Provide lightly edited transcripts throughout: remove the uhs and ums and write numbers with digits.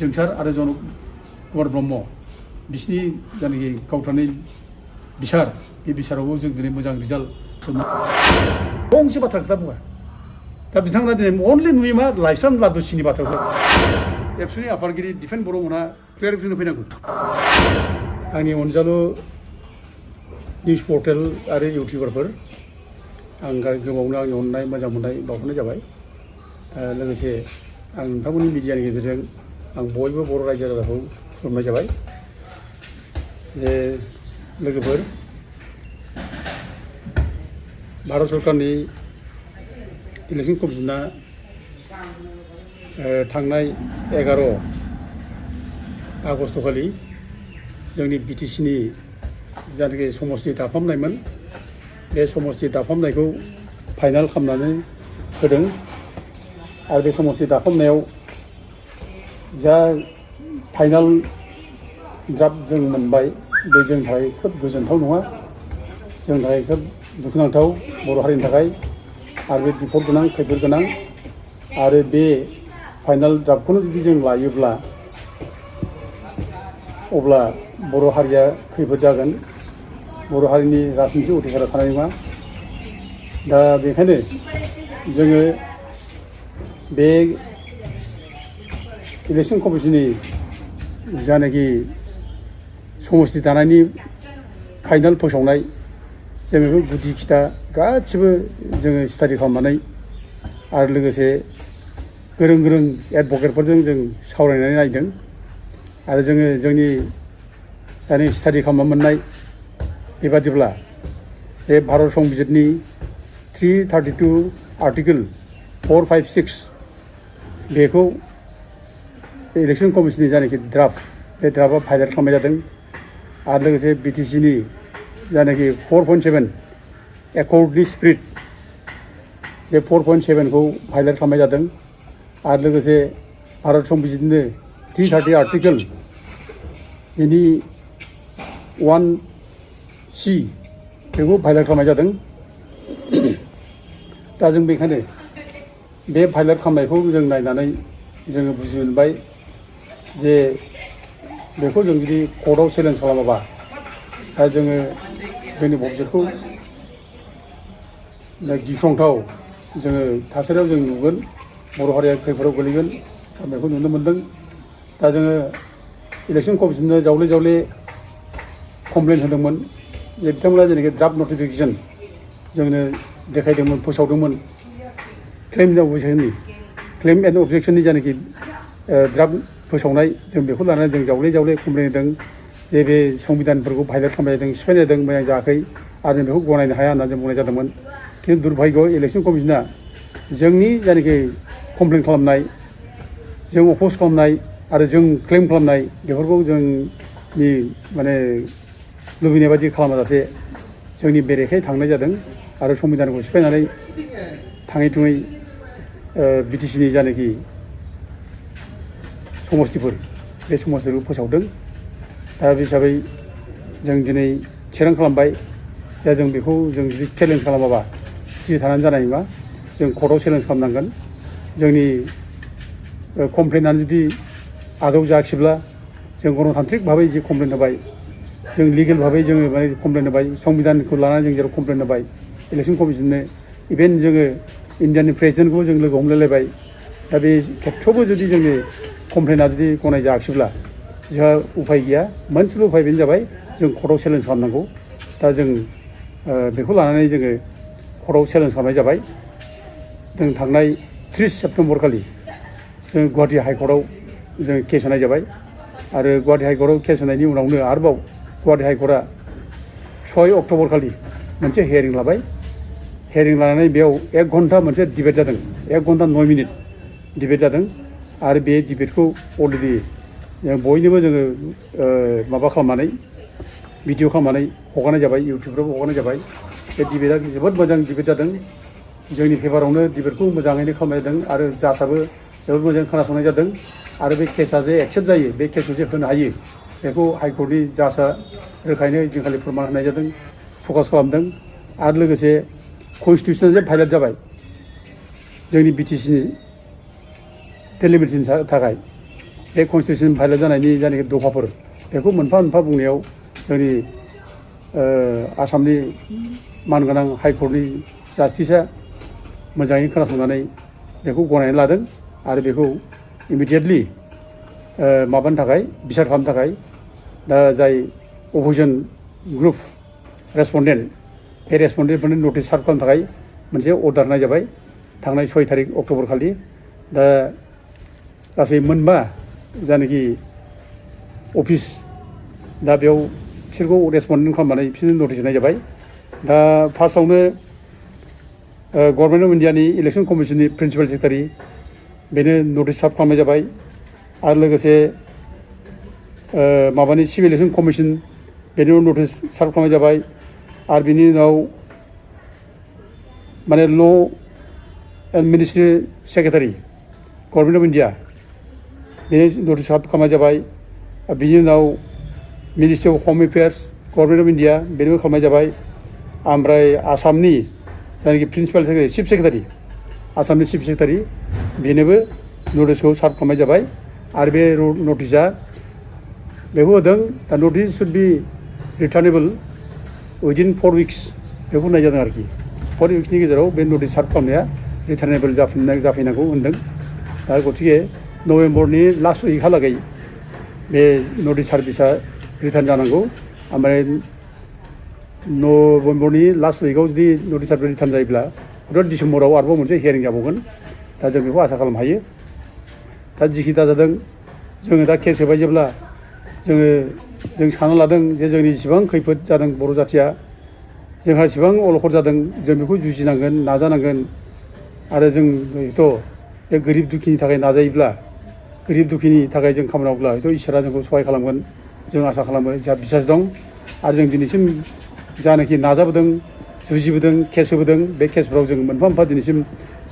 जोंसार आरो जनक कुमार ब्रह्म बिसिनि जायनाखि गावथारनाय बिसार बे बिसारावबो जों दिनै मोजां रिजाल्ट गंसे बाथ्रा खोथा बुङा दा बिथांमोना दिनै अनलि नुयो मा लाइस्राम लादुसिनि बाथ्राखौ एबसुनि आफादगिरि दिफेन बर'मोनहा क्लियारिफिकेसन फैनांगौ आंनि अनजालु निउस पर्टेल आरो इउटिउबारफोर आं गोबावनो आंनि अननाय मोजां मोननाय बावहरनाय जाबाय लोगोसे आं नोंथांमोननि मिडियानि गेजेरजों आं बयबो बर' रायजो राजाखौ खुलुमनाय जाबाय जे लोगोफोर भारत सरकारनि इलेक्शन कमिशना थांनाय 11 आगस्तखालि जोंनि बिटिसिनि जायनाखि समस्ति दाफामनायमोन बे समस्ति दाफामनायखौ फाइनाल खालामनानै होदों आरो बे समस्ति दाफामनायाव जा फाइनाल ड्राफ्ट जों मोनबाय बे जोंनि थाखाय खोब गोजोनथाव नङा जोंनि थाखाय खोब दुखुनांथाव बर' हारिनि थाखाय आरो बे बिपद गोनां खैफोद गोनां आरो बे फाइनाल ड्राफ्टखौनो जुदि जों लायोब्ला अब्ला बर' हारिया खैफोद जागोन बर' हारिनि राजनिथि अधिकारा थानाय नङा दा बेखायनो जोङो बे इलेक्शन कमिशननि जानाखि समस्ति दानायनि फाइनाल फोसावनाय जों बेखौ गुदि खिथा गासिबो जोङो स्टाडि खालामनानै आरो लोगोसे गोरों गोरों एडभकेटफोरजों जों सावरायनानै नायदों आरो जोङो जोंनि दानि स्टाडि खालामना मोननाय बेबादिब्ला जे भारत संबिजितनि 332 आर्टिकेल 456 बेखौ इलेक्शन कमिशननि जानाखि ड्राफ्ट बे ड्राफ्टआ फाइनाल खालामनाय जादों आरो लोगोसे बिटिसिनि जानाखि 4.7 एकर्डनि स्पिरिट बे 4.7खौ फाइनाल खालामनाय जादों आरो लोगोसे भारत संबिजितनि 330 आर्टिकेल बेनि 1C बेखौ फाइनाल खालामनाय जादों दा जों बेखायनो बे फाइनाल खालामनायखौ जों नायनानै जोङो बुजि मोनबाय जे बेखौ जों जुदि कर्टआव चेलेन्ज खालामाबा दा जोङो जोंनि भबिष्यतखौ गिख्रंथाव जोङो थासारियाव जों नुगोन बर' हारिया खैफोदाव गोलैगोन बेखौ नुनो मोनदों दा जोङो इलेक्शन कमिशननो जावले जावले कमप्लेन होदोंमोन जे बिथांमोना जेनाखि ड्राफ्ट नटिफिकेसन जोंनो देखायदोंमोन फोसावदोंमोन क्लेम एन्ड अबजेक्शननि जानाखि ड्राफ्ट फोसावनाय जों बेखौ लानानै जों जावले जावले कमप्लेन होदों जे बे संबिधानफोरखौ फाइनाल खालामनाय जादों सिफायनाय जादों मोजां जायाखै आरो जों बेखौ गनायनो हाया होननानै जों बुंनाय जादोंमोन खिन्थु दुर्भाग्य इलेक्शन कमिशना जोंनि जायनाखि कमप्लेन खालामनाय जों अपोज खालामनाय आरो जों क्लेम खालामनाय बेफोरखौ जोंनि माने लुबैनाय बायदि खालामाजासे जोंनि बेरेखायै थांनाय जादों आरो संबिधानखौ सिफायनानै थाङै थुङै बिटिसिनि जानाखि समस्तिफोर बे समस्तिफोरखौ फोसावदों दा बे हिसाबै जों दिनै थिरां खालामबाय दा जों बेखौ जों जुदि चेलेन्ज खालामाबा सिरि थानानै जानाय नङा जों कर्टआव चेलेन्ज खालामनांगोन जोंनि कमप्लेनानो जुदि आजाव जायाखिब्ला जों गणतान्त्रिक भाबै जि कमप्लेन होबाय जों लिगेल भाबै जोङो माने कमप्लेन होबाय संबिधानखौ लानानै जों जेराव कमप्लेन होबाय इलेक्शन कमिशननो इभेन जोङो इन्डियानि प्रेसिडेन्टखौबो जों लोगो हमलायलायबाय दा बे खेथ्रआवबो जुदि जोंनि कमप्लेना जुदि गनाय जायाखिब्ला जोंहा उफाय गैया मोनसेल' उफाय बेनो जाबाय जों कर्टआव चेलेन्ज खालामनांगौ दा जों बेखौ लानानै जोङो कर्टआव चेलेन्ज खालामनाय जाबाय जों थांनाय 30 सेप्तेम्बर खालि जों गुवाहाटि हाइकर्टआव जों केस होनाय जाबाय आरो गुवाहाटि हाइकर्टआव केस होनायनि उनावनो आरोबाव गुवाहाटि हाइकर्टआ 6 अक्ट'बर खालि मोनसे हियारिं लाबाय हियारिं लानानै बेयाव 1 घन्टा मोनसे डिबेट जादों 1 घन्टा 9 मिनिट डिबेट जादों आरो बे डिबेटखौ अलरेडि बयनोबो जोङो माबा खालामनानै भिडिअ खालामनानै हगारनाय जाबाय इउटिउबफ्रावबो हगारनाय जाबाय बे डिबेटआ जोबोद मोजां डिबेट जादों जोंनि फेभारावनो डिबेटखौ मोजाङैनो खालामनाय जादों आरो जासाबो जोबोद मोजां खोनासंनाय जादों आरो बे केसा जे एक्सेप्ट जायो बे केसखौ जे होनो हायो बेखौ हाइकर्टनि जाजआ रोखायैनो जोंखालि फोरमान होनाय जादों फकास खालामदों आरो लोगोसे कन्स्टिटिउसना जे भायलेट जाबाय जोंनि बिटिसिनि डेलिमिटेसननि थाखाय बे कन्स्टिटिउसन भायलेट जानायनि जायनाखि दफाफोर बेखौ मोनफा मोनफा बुंनायाव जोंनि आसामनि मानगोनां हाइकर्टनि जास्टिसआ मोजाङै खोनासंनानै बेखौ गनायनानै लादों आरो बेखौ इमिडियेटलि माबानो थाखाय बिसार खालामनो थाखाय दा जाय अपोजिसन ग्रुप रेसपन्डेन्ट बे रेसपन्डेन्टफोरनि नटिस सार्भ खालामनो थाखाय मोनसे अर्डार होनाय जाबाय थांनाय 6 तारिख अक्ट'बर खालि दा गासै मोनबा जायनाखि अफिस दा बेयाव बिसोरखौ रेसपन्डेन्ट खालामनानै बिसोरनो नटिस होनाय जाबाय दा फार्स्टआवनो गभर्नमेन्ट अफ इन्डियानि इलेक्सन कमिसननि प्रिन्सिपाल सेक्रेटारि बेनो नटिस सार्भ खालामनाय जाबाय आरो लोगोसे माबानि चिफ इलेक्सन कमिसन बेनि नटिस सार्भ खालामनाय जाबाय आरो बिनि उनाव माने law' and ministry secretary government of India बेनि नटिस सार्भ खालामनाय जाबाय बिनि उनाव ministry of home affairs government of India बेनिबो खालामनाय जाबाय ओमफ्राय आसामनि जायनाखि प्रिन्सिपाल सेक्रेटारि चिफ सेक्रेटारि आसामनि चिफ सेक्रेटारि बेनोबो नटिसखौ सार्भ खालामनाय जाबाय आरो बे नटिसआ बेखौ होदों दा notice should be returnable within 4 weeks बेखौ होननाय जादों आरोखि 4 उइक्सनि गेजेराव बे नटिस सार्भ खालामनाया रिटार्नेबल जाफैनांगौ होनदों दा गतिके नभेम्बरनि लास्ट उइकहालागै बे नटिस सार्भिसा रिटार्न जानांगौ ओमफ्राय नभेम्बरनि लास्ट उइकआव जुदि नटिस सार्भिस रिटार्न जायोब्ला हयथ' डिसेम्बराव आरोबाव मोनसे हियारिं जाबावगोन दा जों बेखौ आसा खालामनो हायो दा जिखि दा जादों जोङो दा केस होबाय जेब्ला जों सानना लादों जे जोंनि जेसेबां खैफोद जादों बर' जाथिया जोंहा जेसेबां अलखद जादों जों बेखौ जुजिनांगोन नाजानांगोन आरो जों हयथ' बे गोरिब दुखिनि थाखाय नाजायोब्ला गोरिब दुखिनि थाखाय जों खामानि मावोब्ला हयथ' इसोरा जोंखौ सहाय खालामगोन जों आसा खालामो जोंहा बिसास दं आरो जों दिनैसिम जानाखि नाजाबोदों जुजिबोदों केस होबोदों बे केसफोराव जों मोनफा मोनफा दिनैसिम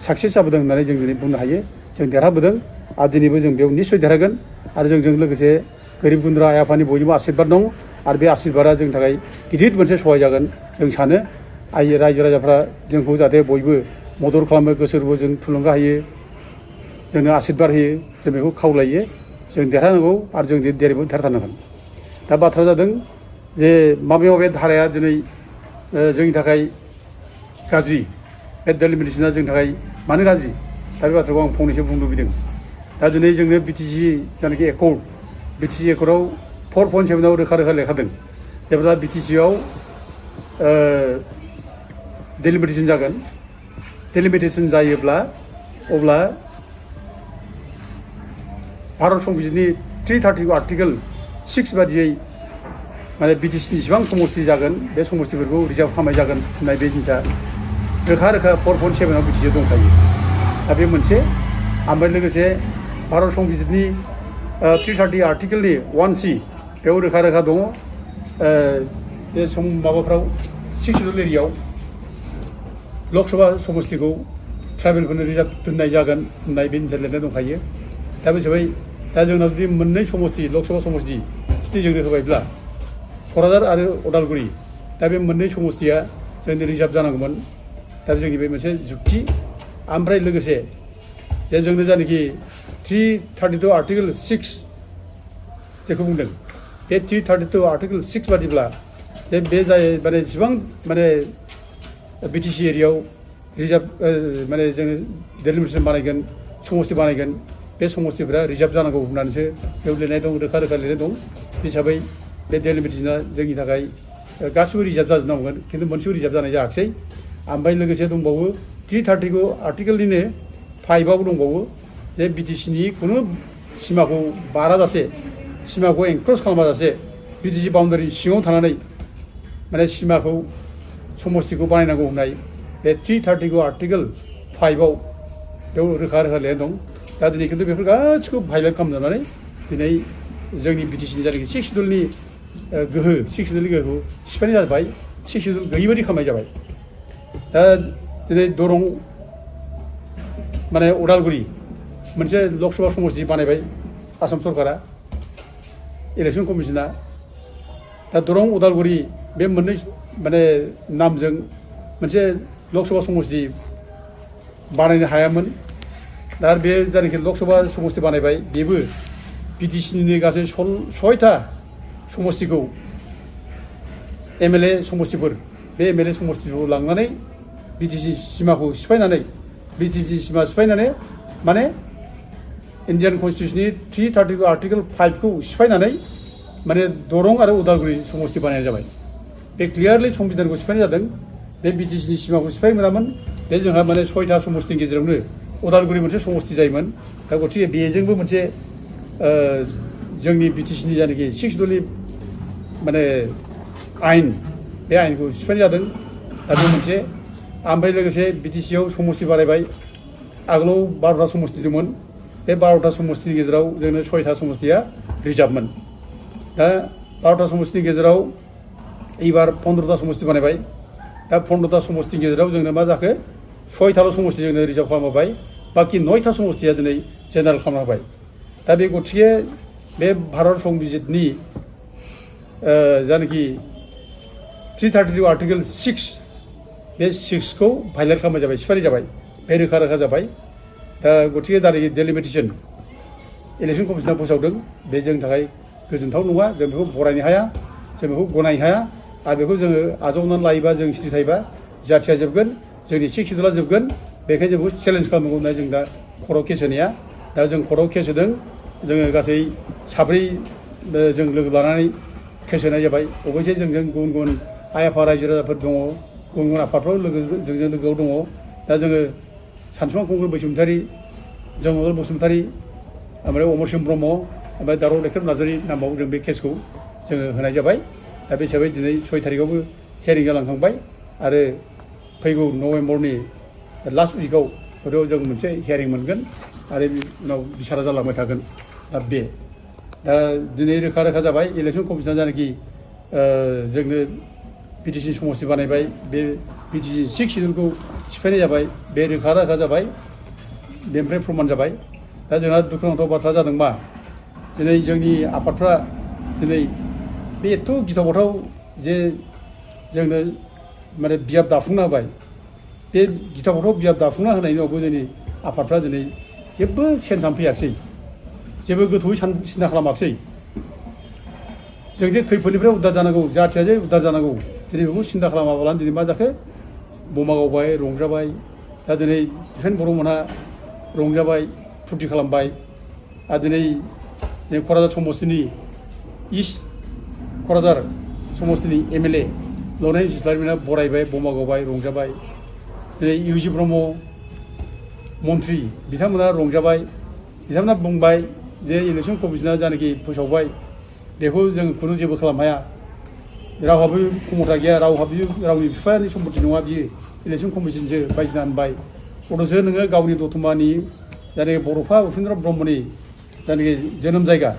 साक्सेस जाबोदों होननानै जों दिनै बुंनो हायो जों देरहाबोदों आरो दिनैबो जों बेयाव निस्सय देरहागोन आरो जोंजों लोगोसे गोरिब गुन्द्रा आइ आफानि बयनिबो आशीर्बाद दं आरो बे आशीर्बादा जोंनि थाखाय गिदिर मोनसे सहाय जागोन जों सानो रायजो राजाफ्रा जोंखौ जाहाथे बयबो मदद खालामो गोसोरबो जों थुलुंगा होयो जोंनो आशीर्बाद होयो जों बेखौ खावलायो जों देरहानांगौ आरो जों देरहाथारनांगोन दा बाथ्रा जादों जे माबे धाराया दिनै जोंनि थाखाय गाज्रि बे डेलिमिटेसना जोंनि थाखाय मानो गाज्रि दा बे बाथ्राखौ आं फंनैसो बुंनो लुबैदों दा दिनै जोंनो बिटिसि जायनाखि एकर्ड बिटिसि एकर्डआव 4.7आव रोखा रोखा लेखादों जेब्ला बिटिसिआव डेलिमिटेसन जागोन डेलिमिटेसन जायोब्ला अब्ला भारत संबिजितनि 330 आर्टिकेल 6 बादियै माने बिटिसिनि जेसेबां समस्ति जागोन बे समस्तिफोरखौ रिजार्भ खालामनाय जागोन होननाय बे जिनिसा रोखा रोखा 4.7आव बिटिसिआव दंखायो दा बे मोनसे ओमफ्राय लोगोसे भारत संबिजितनि 330 आर्टिकेलनि 1C बेयाव रोखा रोखा दङ बे माबाफ्राव 6 शिड्युल एरियायाव लकसभा समस्तिखौ ट्राइबेलफोरनो रिजार्भ दोननाय जागोन होननाय बे जिनिसा लिरनाय दंखायो दा बे हिसाबै दा जोंनाव जुदि मोननै समस्ति लकसभा समस्ति जुदि जोंनो होबायब्ला क'क्राझार आरो उदालगुरि दा बे मोननै समस्तिया जोंनि रिजार्भ जानांगौमोन दा जोंनि बे मोनसे जुक्ति ओमफ्राय लोगोसे जे जोंनो जायनाखि 332 आर्टिकेल 6 जेखौ बुंदों बे 332 आर्टिकेल 6 बादिब्ला बे जाय माने जेसेबां माने बिटिसि एरियायाव रिजार्भ माने जोङो डेलिमिटेसन बानायगोन समस्ति बानायगोन बे समस्तिफोरा रिजार्भ जानांगौ होननानैसो बेयाव लिरनाय दं रोखा रोखा लिरनाय दं हिसाबै बे डेलिमिटेसना जोंनि थाखाय गासिबो रिजार्भ जाजोबनांगोन खिन्थु मोनसेबो रिजार्भ जानाय जायाखिसै ओमफ्राय लोगोसे दंबावो 330 आर्टिकेलनिनो 5आव दंबावो जे बिटिसिनि खुनु सिमाखौ बाराजासे सिमाखौ एनक्रस खालामाजासे बिटिसि बाउन्डारि सिङाव थानानै माने सिमाखौ समस्तिखौ बानायनांगौ होननाय बे 330 आर्टिकेल 5आव बेयाव रोखा रोखा लिरनाय दं दा दिनै खिन्थु बेफोर गासिखौबो भायलेट खालामनानै दिनै जोंनि बिटिसिनि जायनाखि 6 शिड्युलनि गोहो 6 शिड्युलनि गोहोखौ सिफायनाय जाबाय 6 शिड्युल गैयि बायदि खालामनाय जाबाय दा दिनै दरं माने उदालगुरि मोनसे लकसभा समस्ति बानायबाय आसाम सरकारा इलेक्सन कमिसना दा दरं उदालगुरि बे मोननै माने नामजों मोनसे लकसभा समस्ति बानायनो हायामोन दा बे जायनाखि लकसभा समस्ति बानायबाय बेबो BTCनि गासै 6टा समस्तिखौ MLA समस्तिफोर बे MLA समस्तिखौ लांनानै BTC सिमाखौ सिफायनानै BTC सिमा सिफायनानै माने इन्डियान कन्स्टिटिउसननि 330 आर्टिकेल 5खौ सिफायनानै माने दरं आरो उदालगुरि समस्ति बानायनाय जाबाय। बे क्लियारलि संबिधानखौ सिफायनाय जादों। बे BTCनि सिमाखौ सिफाय मोनामोन। बे जोंहा माने 6टा समस्तिनि गेजेरावनो उदालगुरि मोनसे समस्ति जायोमोन। दा गतिके बेजोंबो मोनसे जोंनि BTCनि जायनाखि 6 दलनि माने आयेन बे आयेनखौ सिफायनाय जादों। दा बे मोनसे ओमफ्राय लोगोसे BTCआव समस्ति बारायबाय। आगोलाव 12टा समस्ति दंमोन। बे 12टा समस्तिनि गेजेराव जोंनो 6टा समस्तिया रिजार्भमोन। दा 12टा समस्तिनि गेजेराव एबार 15टा समस्ति बानायबाय। दा 15टा समस्तिनि गेजेराव जोंनो मा जाखो 6टाल' समस्ति जोंनो रिजार्भ खालामबाय। बाखि 9टा समस्तिया दिनै जेनेरेल खालामना होबाय। दा बे गतिके बे भारत संबिजितनि जायनाखि 332 आर्टिकेल 6 बे 6खौ भायलेट खालामनाय जाबाय, सिफायनाय जाबाय। बे रोखा रोखा जाबाय। दा गतिके दानि डेलिमिटेसन इलेक्सन कमिसना फोसावदों। बे जोंनि थाखाय गोजोनथाव नङा। जों बेखौ बरायनो हाया, जों बेखौ गनायनो हाया। आरो बेखौ जोङो आजावनानै लायोबा जों सिरि थायोबा जाथिया जोबगोन, जोंनि 6 सिडुला जोबगोन। बेखायनो जों बेखौ चेलेन्ज खालामनांगौ होननानै जों दा खर'आव केस होनाया। दा जों खर'आव केस होदों। जोङो गासै 7 जों लोगो लानानै केस होनाय जाबाय। अबयसे जोंजों गुबुन गुबुन आइ आफा रायजो राजाफोर दङ, गुबुन गुबुन आफादफ्राव जोंजों लोगोआव दङ। दा जोङो सानसुमा खुंगुर बसुमतारी, जंगल बसुमतारी, ओमफ्राय अमरसिं ब्रह्म, ओमफ्राय दाराव लेख्रेब नार्जारी नामाव जों बे केसखौ जोङो होनाय जाबाय। दा बे हिसाबै दिनै 6 थारिखआवबो हेयारिं जालांखांबाय आरो फैगौ नभेम्बरनि लास्ट उइकआव हयथ' जों मोनसे हेयारिं मोनगोन आरो उनाव बिसारा जालांबाय थागोन। दा बे दा दिनै रोखा रोखा जाबाय इलेक्सन कमिसना जानाखि जोंनो BTC समस्ति बानायबाय। बे BTC 6 सिडुलखौ सिफायनाय जाबाय। बे रोखा रोखा जाबाय। बेनिफ्राय प्रमान जाबाय। दा जोंहा दुखुनांथाव बाथ्रा जादों मा दिनै जोंनि आफादफ्रा दिनै बे एथ' गिथाव बाथाव जे जोंनो माने बियाब दाफुंना होबाय। बे गिथाव बाथाव बियाब दाफुंना होनायनि उनावबो जोंनि आफादफ्रा दिनै जेबो सेन्स फैयाखिसै, जेबो गोथौयै सिन्था खालामाखिसै। जों जे खैफोदनिफ्राय उद्धार जानांगौ, जाथिया जे उद्धार जानांगौ, दिनै बेखौ सिन्था खालामाब्लानो दिनै मा जाखो बमा गावबाय, रंजाबाय। दा दिनै डिफेन बर'मोनहा रंजाबाय, फुरथि खालामबाय। आरो दिनै क'क्राझार समस्तिनि इस्ट क'क्राझार समस्तिनि MLA लरेन जिस्लारिमोनहा बरायबाय, बमा गावबाय, रंजाबाय। दिनै इउजि ब्रह्म मन्त्रि बिथांमोना रंजाबाय। बिथांमोना बुंबाय जे इलेक्सन कमिसना जानाखि फोसावबाय बेखौ जों खुनु जेबो खालामनो हाया। रावहाबो खमथा गैया, रावनि बिफानि सम्पति नङा बियो, इलेक्सन कमिसनसो बायदिसिना होनबाय। अथ'सो नोङो गावनि दतमानि जायनाखि बड'फा उपेन्द्र ब्रह्मनि जायनाखि जोनोम जायगा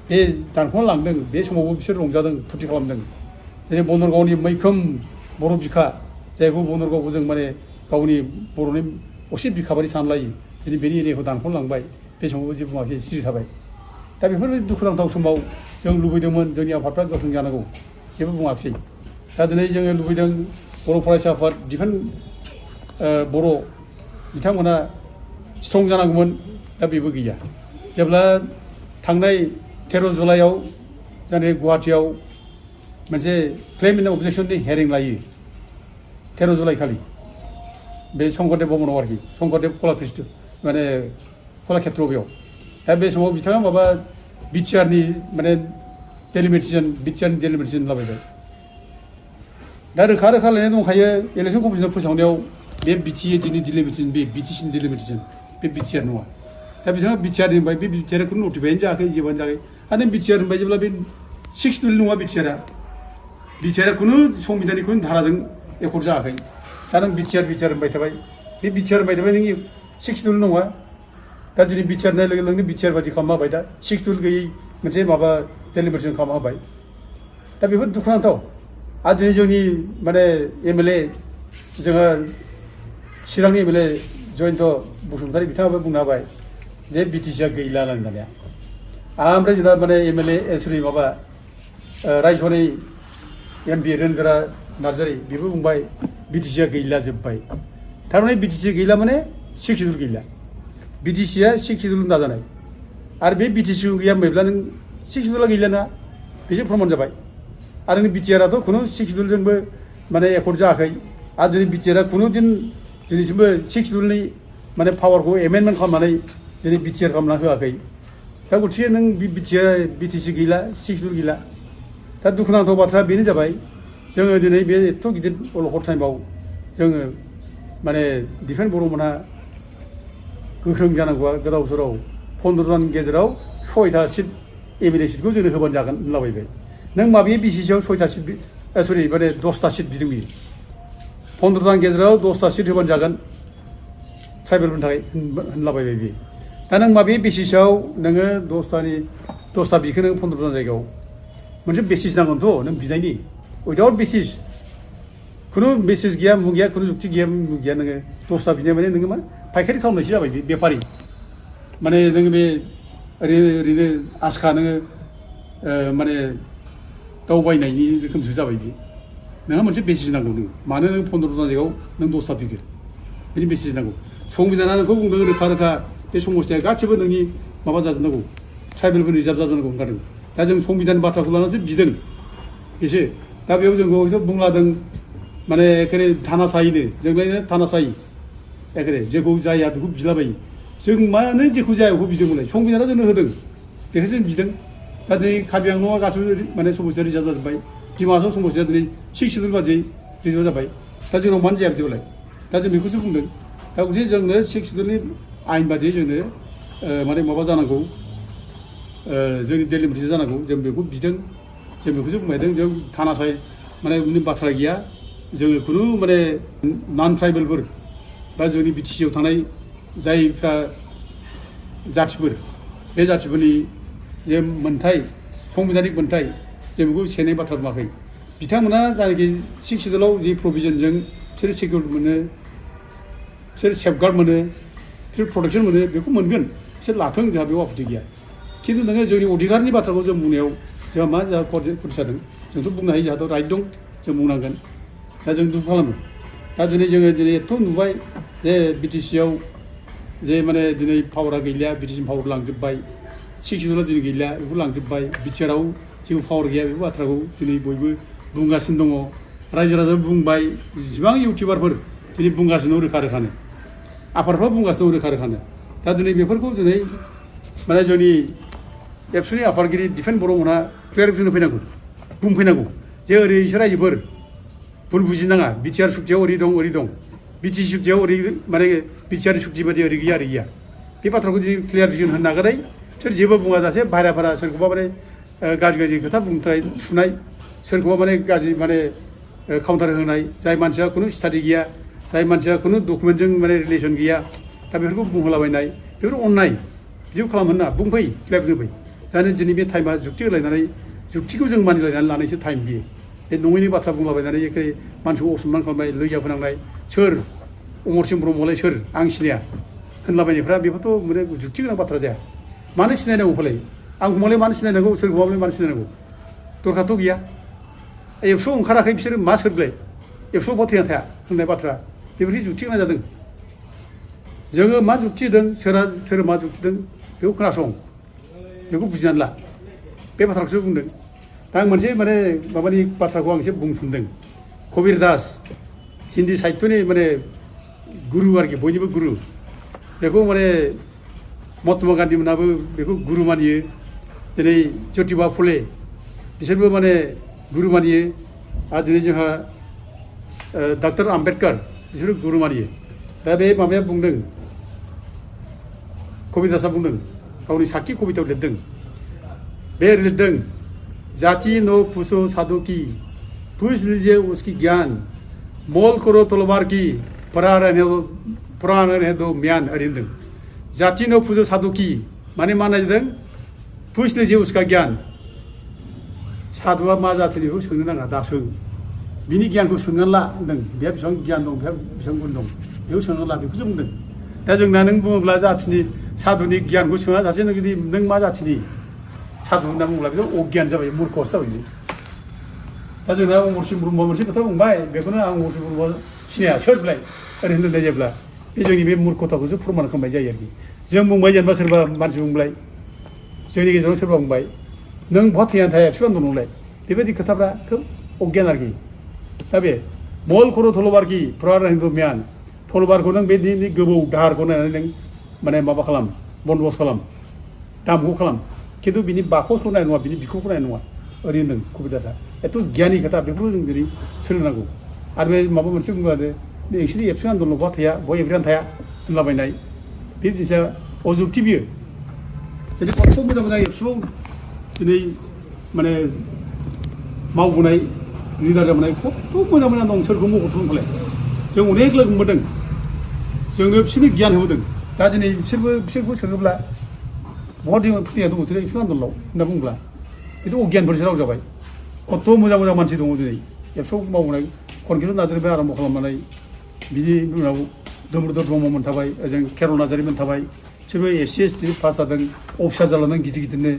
बे दानख'ना लांदों। बे समावबो बिसोर रंजादों, फुरथि खालामदों। दिनै बनरगावनि मैखोम बर' बिखा, जायखौ बनरगावखौ जों माने गावनि बर'नि असे बिखा बायदि सानलायो, दिनै बेनि एरियाखौ दानख'ना लांबाय। बे समावबो जेबो बुङाखै, सिरि थाबाय। दा बेफोरबायदि दुखुनांथाव समाव जों लुबैदोंमोन जोंनि आफादफ्रा गोख्रों जानांगौ, जेबो बुङाखिसै। दा दिनै जोङो लुबैदों बर' फरायसा आफाद डिफेन बर' बिथांमोना स्ट्रं जानांगौमोन। दा बेबो गैया। जेब्ला थांनाय 13 जुलाइआव जानाय गुवाहाटियाव मोनसे क्लेम एन्ड अबजेक्सननि हेयारिं लायो 13 जुलाइ खालि बे शंकरदेब भवनाव आरोखि, शंकरदेब कलाकृष्ण माने कलाक्षेत्र बेयाव। दा बे समाव बिथाङा माबा बिटिआरनि माने डेलिमिटेसन लाबायबाय। दा रोखा रोखा लिरनाय दंखायो इलेक्सन कमिसन फोसावनायाव बे बिटिएनि डेलिमिटेसन, बे बिटिसिनि डेलिमिटेसन, बे बिटिआर नङा। दा बिथाङा बिटिआर होनबाय, बे बिटिआर खुनु नटिफाइआनो जायाखै, जेबोआनो जायाखै। आरो नों बिटिआर होनबाय जेब्ला बे 6 सिडुल नङा बिटिआरआ खुनु संबिधाननि खुनु धाराजों एकर्ड जायाखै। दा नों बिटिआर होनबाय थाबाय, बे बिटिआर होनबाय थाबाय, नों 6 सिडुल नङा। दा दिनै बिटिआर होननाय लोगो लोगोनो बिटिआर बायदि खालामना होबाय। दा 6 सिडुल गैयै मोनसे माबा डेलिमिटेसन खालामना होबाय। दा बेफोर दुखुनांथाव। आरो दिनै जोंनि माने MLA जोंहा चिरांनि MLA जयन्त बसुमतारी बिथाङाबो बुंनो हाबाय जे BTCआ गैला होननानै दानिया। ओमफ्राय जोंना माने MLA माबा रायजोनि MP रेनगोरा नार्जारी बेबो बुंबाय BTCआ गैला जोब्बाय। थारमाने BTC गैला माने 6 सिडुल गैला। BTCआ 6 सिडुल दाजानाय। आरो बे बिटिसिखौ गैयामोनब्ला नों सिक्स सिडुला गैलाना बेसो प्रमान जाबाय आरो नों बिटिआरआथ' खुनु सिक्स सिडुलजोंबो माने एकर्ड जायाखै आरो दिनै बिटिआरआ खुनु दिन दिनैसिमबो सिक्स सिडुलनि माने पावारखौ एमेन्डमेन्ट खालामनानै दिनै बिटिआर खालामना होआखै दा गथिखे नों बिटिसि गैला सिक्स सिडुल गैला दा दुखुनांथाव बाथ्रा बेनो जाबाय जोङो दिनै बे एथ' गिदिर अलखद टाइमाव जोङो माने डिफेन्स बर'मोनहा गोख्रों जानांगौआ गोदाव सोराव 15 जन गेजेराव 6टा सिट एमएलए सिटखौ जोंनो होबानो जागोन होनलाबायबाय नों माबे बिसिसिआव 6टा सिट सरि माने 10टा सिट बिदों बियो 15 जन गेजेराव 10टा सिट होबानो जागोन ट्राइबेलफोरनि थाखाय होनलाबायबाय बियो दा नों माबे बेसिसाव नोङो 10टा बिखो नों 15 जन जायगायाव मोनसे बेसिस नांगोनथ' नों बिनायनि उइदाउट बेसिस खुनु बेसिस गैया मुं गैया खुनु जुक्ति गैया मुं गैया नोङो 10टा बिनाय माने नोङो मा फायखारि खालामनायसो जाबाय बे बेफारि माने नोङो बे ओरैनो आसखा नोङो माने दावबायनायनि रोखोमसो जाबाय बे नोंहा मोनसे बेसिस नांगौ नों मानो नों 15 जन जायगायाव नों 10टा बिगो बेनि बेसिस नांगौ संबिधाना नोंखौ बुंदों रोखा रोखा बे समस्थिया गासिबो नोंनि माबा जाजोबनांगौ ट्राइबेलफोरनि रिजार्भ जाजोबनांगौ ओंखारदों दा जों संबिधाननि बाथ्राखौ लानानैसो बिदों बेसो दा बेयाव जोंखौ बुंलादों माने एखेबारे थानासायैनो जोंलायनो थानासायि एखेबारे जेखौ जाया बेखौ बिलाबायो जों मानो जेखौ जाया बेखौ बिदोंमोनलाय संबिधाना जोंनो होदों बेखौ जों बिदों दा दिनै कार्बि आंलंआ गासिबो माने समस्थिया रिजार्भ जाजोब्बाय डिमा हासाव समस्थिया दिनै सिक्स सिडुल बादियै रिजार्भ जाबाय दा जोंनाव मानो जाया बिदिबालाय दा जों बेखौसो बुंदों दा गथिखे जोंनो सिक्स सिडुलनि आयेन बादियै जोंनो माने माबा जानांगौ जोंनि डेलिमिटेसन जानांगौ जों बेखौ बिदों जों बेखौसो बुंबायदों जों थानासाय माने बाथ्रा गैया जोङो खुनु माने नन ट्राइबेलफोर बा जोंनि बिटिसिआव थानाय जायफ्रा जाथिफोर बे जाथिफोरनि जे मोन्थाय संबिधानिक मोन्थाय जों बेखौ सेनाय बाथ्रा बुङाखै बिथांमोना जायनाखि सिक्स सिडुलाव जि प्रभिजनजों बिसोर सिकिउरिटि मोनो बिसोर सेफगार्ड मोनो बिसोर प्रटेक्सन मोनो बेखौ मोनगोन बिसोर लाथों जोंहा बेयाव आपत्ति गैया खिन्थु नोङो जोंनि अधिकारनि बाथ्राखौ जों बुंनायाव जोंहा मा जोंहा खरथि जादों जोंथ' बुंनो हायो जोंहाथ' राइट दं जों बुंनांगोन दा जों दुखु खालामो दा दिनै जोङो दिनै एथ' नुबाय जे बिटिसिआव जे माने दिनै पावारा गैलिया बिटिसि पावार लांजोब्बाय सिक्स सिडुला दिनै गैलिया बेखौ लांजोब्बाय बिटिआरआव जेबो पावार गैया बेफोर बाथ्राखौ दिनै बयबो बुंगासिनो दङ रायजो राजाबो बुंबाय जेसेबां इउटिउबारफोर दिनै बुंगासिनो दं रोखा रोखानो आफादफ्रा बुंगासिनो दं रोखा रोखानो दा दिनै बेफोरखौ दिनै माने जोंनि एबसुनि आफादगिरि डिफेन्स बर'मोनहा क्लियारिफिकेसन होफैनांगौ बुंफैनांगौ जे ओरै इसोर रायजोफोर भुल बुजिनाङा बिटिआर सुक्तियाव ओरै दं बिटिसि सुक्तियाव ओरै माने बिटिआर सुक्ति बादि ओरै गैया बे बाथ्राखौ जुदि क्लियारिफिकेसन होनो नागारै सोर जेबो बुङा जासे बाहेरा सोरखौबा माने गाज्रि खोथा बुंथाय थुनाय सोरखौबा माने गाज्रि माने काउन्टार होनाय जाय मानसिया खुनु स्टाडि गैया जाय मानसिया खुनु डकुमेन्टजों माने रिलेसन गैया दा बेफोरखौ बुंहोलाबायनाय बेफोर अननाय बिदिखौ खालामनो ना बुंफै क्लियारिफिकेसन होफै दानो दिनै बे टाइमा जुक्ति होलायनानै जुक्तिखौ जों मानिलायनानै लानायसो टाइम बियो बे नङैनि बाथ्रा बुंलाबायनानै एखे मानसिखौ असनमान खालामनाय लैया फोनांनाय सोर अमरसिं ब्रह्मलाय सोर आं सिनाया होनलाबायनायफ्रा बेफोरथ' माने जुक्ति गोनां बाथ्रा जाया मानो सिनायनांगौ फालाय आंखौ मालाय मानो सिनायनांगौ सोरखौबालाय मानो सिनायनांगौ दरखारथ' गैया एबसुआव ओंखाराखै बिसोरो मा सोरलाय एबसुआव बहा थैना थाया होननाय बाथ्रा बेफोरनि जुक्ति गोनां जादों जोङो मा जुक्ति होदों सोर मा जुक्ति होदों बेखौ खोनासं बेखौ बुजिनानै ला बे बाथ्राखौसो बुंदों दा आं मोनसे माने माबानि बाथ्राखौ आं एसे बुंनो सानदों कबीर दास हिन्दी साहित्यनि माने गुरु आरोखि बयनिबो गुरु बेखौ माने महात्मा गान्धी मोनाबो बेखौ गुरु मानियो दिनै ज्योतिबा फुले बिसोरबो माने गुरु मानियो आरो दिनै जोंहा डक्टर आम्बेडकार बिसोरो गुरु मानियो दा बे माबाया बुंदों कबीर दासआ बुंदों गावनि साखि कबितायाव लिरदों बे लिरदों जाति नो पुछो साधु की पूछ लीजिए उसकी ज्ञान मोल करो तलवार की प्राण है दो म्यान ओरै होनदों जाति नो पुछो साधु की माने मा नायदों पूछ लीजिए उसका ज्ञान साधुआ मा जाथिनि बेखौ सोंनो नाङा दा सों बिनि गियानखौ सोंनानै ला होनदों बेहा बेसेबां गियान दं बेहा बेसेबां गुन दं बेखौ सोंनानै ला बेखौसो बुंदों दा जोंना नों बुङोब्ला जाथिनि साधुनि गियानखौ सोङा जासे नों जुदि नों मा जाथिनि साधु होनना बुङोब्ला बेखौ अगियान जाबाय मुर्खसो जाबाय दा जोंना अमरसिं ब्रह्मआ मोनसे खोथा बुंबाय बेखौनो आं अमरसिं ब्रह्मआ सिनाया सोरलाय ओरै होननाय जायोब्ला बे जोंनि बे मुर्खताखौसो फोरमान खालामनाय जायो आरोखि जों बुंबाय जेनेबा सोरबा मानसि बुंबाय जोंनि गेजेराव सोरबा बुंबाय नों बहा थैनानै थाया एबसु आन्दलन नंलाय बेबायदि खोथाफ्रा खोब अगियान आरोखि दा बे मल खर' थलबारखि फुरार हिन्दु म्यान थलबारखौ नों बे गोबौ दाहारखौ नायनानै नों माने माबा खालाम बन्दबस खालाम दामखौ खालाम खिन्थु बिनि बाखसखौ नाय नङा बिनि बिखौखौ नाय नङा ओरै होनदों कबिदासा एथ' गियानि खोथा बेखौ जों दिनै सोलोंनांगौ आरो बे माबा मोनसे बुंब्लानो बे एक्सुलि एबसु आन्दलन बहा थाया बहा एब्रियान थाया होनलाबायनाय बे जिनिसा अजुक्ति बियो दिनै खस्थ' मोजां मोजां एबसुआव दिनै माने मावबोनाय लिडार जाबोनाय खस्थ' मोजां मोजां दं सोरखौ मख'थ'नो फालाय जों अनेक लोगो मोनबोदों जोंनो बिसोरनो गियान होबोदों दा दिनै बिसोरखौ सोङोब्ला बहा फैया दङ बिसोरो एबसु आन्दलनाव होनना बुङोब्ला बेथ' अगियानफोरसो राव जाबाय खस्थ' मोजां मोजां मानसि दङ दिनै एबसुआव मावबोनाय खनखिल नार्जारिनिफ्राय आरम्भ खालामनानै बिनि उनाव दमरुदर ब्रह्ममोन थाबाय ओजों खेरल नार्जारिमोन थाबाय बिसोरबो S C S T pass जादों अफिसार जालांदों गिदिर गिदिरनो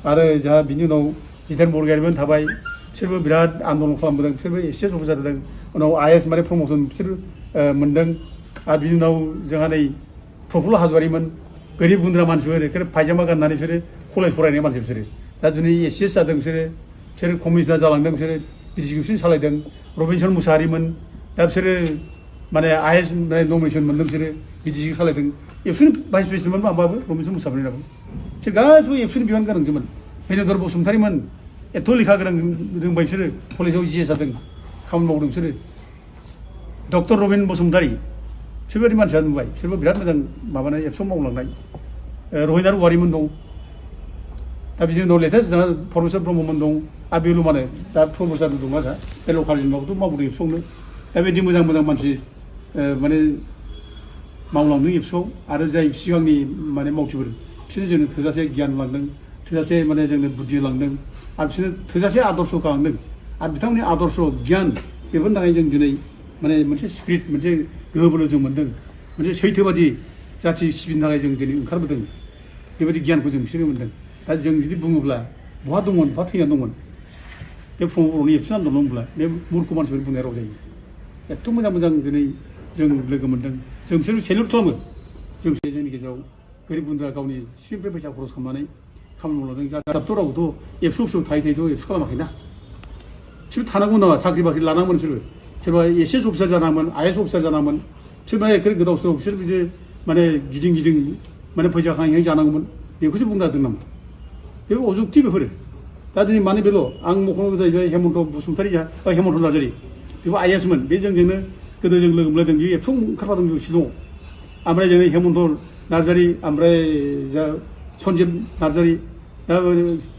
आरो जोंहा बिनि उनाव जितेन बरगयारिमोन थाबाय बिसोरबो बिराद आन्दलन खालामबोदों बिसोरबो एस सि एस अफिसार जादों उनाव आइ एस माने प्रमसन बिसोर मोन्दों आरो बिनि उनाव जोंहा नै प्रफुल्ल हाज'वारिमोन गोरिब गुन्द्रा मानसिफोर एखेबारे पायजामा गाननानै बिसोरो कलेज फरायनाय मानसि बिसोरो दा दिनै एस सि एस जादों बिसोरो कमिसनार जालांदों बिसोरो बिडिसिकिउसन सालायदों रबिनसन मुसाहारिमोन दा बिसोरो माने आइ एस नमिनेसन मोन्दों बिसोरो बिडिसि खालायदों एबसुनि भाइस प्रेसिडेन्टमोन माबाबो रबिनसन मुसाहारिनाबो बिसोर गासिबो एबसुनि बिबान गोनांजोमोन बेनोदर बसुमतारिमोन एथ' लेखा गोरों रोंबाय बिसोरो कलेजाव जि एस जादों खामानि मावदों बिसोरो डक्टर रबिन बसुमतारि बिसोरबायदि मानसिया नुबाय बिसोरबो बिराद मोजां माबानाय एबसुआव मावलांनाय रहिनार औवारिमोन दं दा बिनि उनाव लेटेस्ट जोंहा प्रफेसर ब्रह्ममोन दं आरो बेल' माने दा प्रफेसर दं आरो बे लकालिजमाखौथ' मावबोदों एबसुआवनो दा बिदि मोजां मोजां मानसि माने मावलांदों एबसुआव आरो जाय सिगांनि माने मावथिफोर बिसोरनो जोंनो थोजासे गियान लांदों थोजासे माने जोंनो बुद्धि लांदों आरो बिसोरनो थोजासे आदर्श गालांदों आरो बिथांमोननि आदर्श गियान बेफोरनि थाखाय जों दिनै माने मोनसे स्पिरिट मोनसे गोहो बोलो जों मोन्दों मोनसे सैथोबादि जाथि सिबिनो थाखाय जों दिनै ओंखारबोदों बेबायदि गियानखौ जों बिसोरो मोन्दों दा जों जुदि बुङोब्ला बहा दंमोन बहा थैनानै दंमोन बे प्रमद बर'नि एबसु आन्दलन बुंब्ला बे मुर्ख मानसिफोर बुंनाय राव जायो एथ' मोजां मोजां दिनै जों लोगो मोन्दों जों बिसोर सेलुट खालामो जों जोंनि गेजेराव गोरिब गुन्द्रा गावनि सिपिनिफ्राय फैसा खरस खालामनानै खामानि मावलांदों दाथ' रावबोथ' एबसु अफिसाव थायै थायैथ' एबसु खालामाखैना बिसोर थानांगौ नामा साख्रि बाख्रि लानांगौमोन बिसोरबो सोरबा एस एस अफिसार जानांगौमोन आइ एस अफिसार जानांगौमोन बिसोर माने एखे गोदाव सोराव बिसोर बिदि माने गिदिं गिदिं माने फैसा खांहै जानांगौमोन बेखौसो बुंना दों नामा बे अजुक्ति बेफोरो दा दिनै माने बेल' आं मख'नांगौ जाहैबाय हेमन्त बसुमतारि हेमन्त नार्जारि बेबो आइ एस मोन बे जोंजोंनो गोदो जों लोगो मोनलायदों बे एबसुआव ओंखारफादों शिलंआव ओमफ्राय जोङो हेमन्त नार्जारि ओमफ्राय जा सन्जिब नार्जारि दा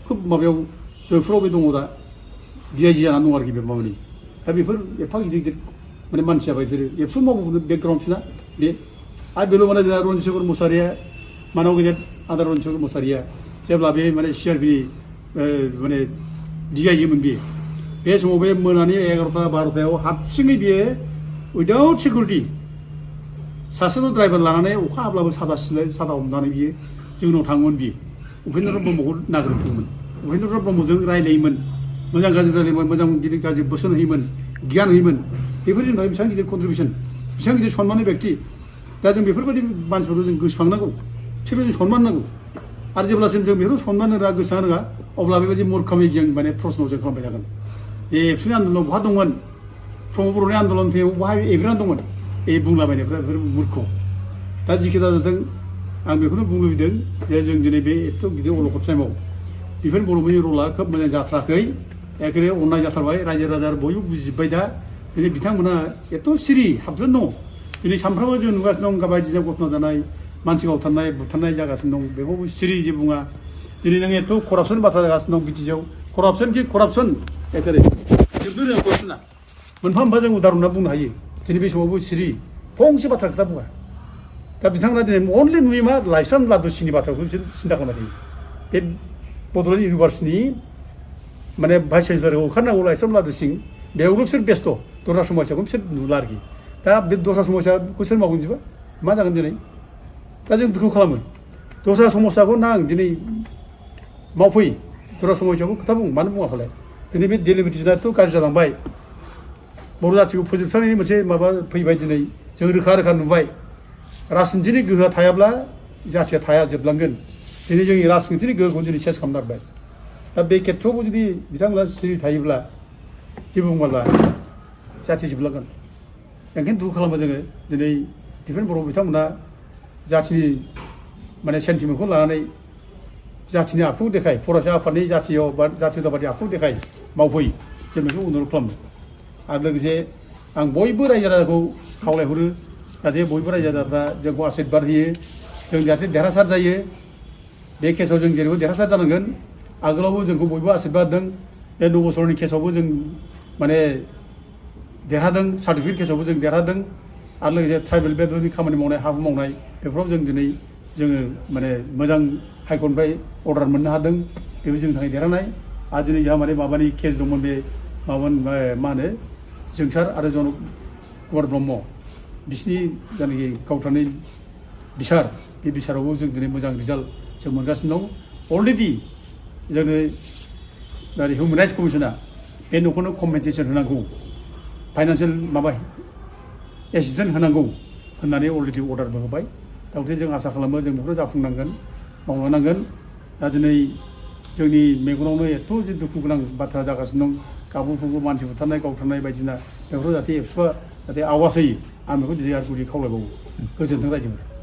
खोब माबायाव जयपुराव बे दङ दा डिआइजि जानानै दं आरोखि बे माबानि दा बेफोर एफा गिदिर गिदिर माने मानसि जाबाय बिसोरो एबसु मावबोदों बेकग्राउन्डसोना बे आरो बेल' माने जोंहा रन्जित शेखर मुसाहारिया मानाव गेदेर आदा रन्जित शेखर मुसाहारिया जेब्ला बे माने सिआरपि माने डिआइजिमोन बे समाव बे मोनानि 11टा 12टायाव हारसिङै बियो उइदाउट सिकिउरिटि सासेल' ड्राइभार लानानै अखा हाब्लाबो सादा हमनानै बियो जोंनाव थाङोमोन बियो उपेन्द्र ब्रह्मखौ नागिरदोंमोन उपेन्द्र ब्रह्मजों रायलायोमोन मोजां गाज्रि रायलायोमोन मोजां गिदिर गाज्रि बोसोन होयोमोन गियान होयोमोन बेफोरनि थाखाय बेसेबां गिदिर कन्ट्रिबिउसन बेसेबां गिदिर सन्माननि बेक्ति दा जों बेफोरबायदि मानसिफोरखौ जों गोसोखांनांगौ बिसोरखौ जों सन्मान नांगौ आरो जेब्लासिम जों बेखौ सन्मान होआ गोसोखां रोङा अब्ला बेबायदि मूर्खामि जों माने प्रश्न जों खालामबाय थागोन बे एबसुनि आन्दलनाव बहा दंमोन प्रमद बर'नि आन्दलन थैनायाव बहा एब्रिनानै दंमोन बुंलाबायनायफ्रा बेफोर मूर्ख दा जिखि जादों आं बेखौनो बुंनो लुबैदों जे जों दिनै बे एथ' गिदिर अलखद टाइमाव बेफोर बर'फोरनि रला खोब मोजां जाथाराखै एखेबारे अननाय जाथारबाय रायजो राजा बयबो बुजिजोब्बाय दा दिनै बिथांमोना एथ' सिरि हाबजोन दङ दिनै सानफ्रामबो जों नुगासिनो दं बायदिसिना घटना जानाय मानसि गावथारनाय बुथारनाय जागासिनो दं बेखौबो सिरि जे बुङा दिनै नों एथ' करापसन बाथ्रा जागासिनो दं बिटिसिआव करापसन कि करापसन एखेबारे जोबनो रोङा करापसना मोनफा मोनफा जों उदाहरन बुंनो हायो दिनै बे समावबो सिरि फंसे बाथ्रा खोथा बुङा दा बिथांमोना दिनै अनलि नुयो मा लाइस्राम लादुसिनि बाथ्राखौ बिसोर सिन्था खालामबाय थायो बे बड'लेण्ड इउनिभार्सिटिनि माने भाइस चेन्सेलारखौ ओंखारनांगौ लाइस्राम लादु सिं बेयावल' बिसोर बेस्थ' दस्रा समस्याखौ बिसोर नुला आरोखि दा बे दस्रा समस्याखौ सोर मावगोन बिदिबा मा जागोन दिनै दा जों दुखु खालामो दस्रा समस्याखौ नां दिनै मावफै दस्रा समस्याखौ खोथा बुं मानो बुङा फालाय दिनै बे डेलिमिटेसनाथ' गाज्रि जालांबाय बर' जाथिखौ फोजोबस्रांनायनि मोनसे माबा फैबाय दिनै जों रोखा रोखा नुबाय राजनितिनि गोहोआ थायाब्ला जाथिया थाया जोबलांगोन दिनै जोंनि राजखान्थिनि गोहोखौ दिनै सेस खालामनो नागिरबाय दा बे खेथ्रआवबो जुदि बिथांमोना सिरि थायोब्ला जेबो बुङाब्ला जाथि जोबलांगोन ओंखायनो दुखु खालामो जोङो दिनै दिफेन बर' बिथांमोना जाथिनि माने सेन्टिमेन्टखौ लानानै जाथिनि आखु देखाय फरायसा आफादनि जाथियाव बा जातीयताबादि आखु देखाय मावफै जों बेखौ अनुरद खालामो आरो लोगोसे आं बयबो रायजो राजाखौ खावलायहरो जाहाथे बयबो रायजो राजाफ्रा जोंखौ आशीर्बाद होयो जों जाहाथे देरहासार जायो बे केसआव जों जेरैबो देरहासार जानांगोन आगोलावबो जोंखौ बयबो आशीर्बाद होदों बे 9 बोसोरनि केसआवबो जों माने देरहादों सार्टिफिकेट केसआवबो जों देरहादों आरो लोगोसे ट्राइबेल बेफोरनि खामानि मावनाय हा हु मावनाय बेफोराव जों दिनै जोङो माने मोजां हाइकर्टनिफ्राय अर्डार मोननो हादों बेबो जोंनि थाखाय देरहानाय आरो दिनै जोंहा माने माबानि केस दंमोन बे माबा मा होनो जोंसार आरो जनक कुमार ब्रह्म बिसिनि जायनाखि गावथारनाय बिसार बे बिसारावबो जों दिनै मोजां रिजाल्ट जों मोनगासिनो दं अलरेडि जोंनो हिउमेन राइट्स कमिसना बे न'खौनो कम्पेनसेसन होनांगौ फाइनान्सियेल माबा एसिस्टेन्ट होनांगौ होननानै अलरेडि अर्डारबो होबाय दा जों आसा खालामो जों बेफोर जाफुंनांगोन मावलांनांगोन दा दिनै जोंनि मेगनावनो एथ' दुखु गोनां बाथ्रा जागासिनो दं गाबुफोरखौ मानसि बुथारनाय गावथारनाय बायदिसिना बेफोराव जाहाथे एबसुआ जाहाथे आवाज होयो आं बेखौ दिनै आरो गुरै खावलायबावो गोजोन्थों रायजोफोर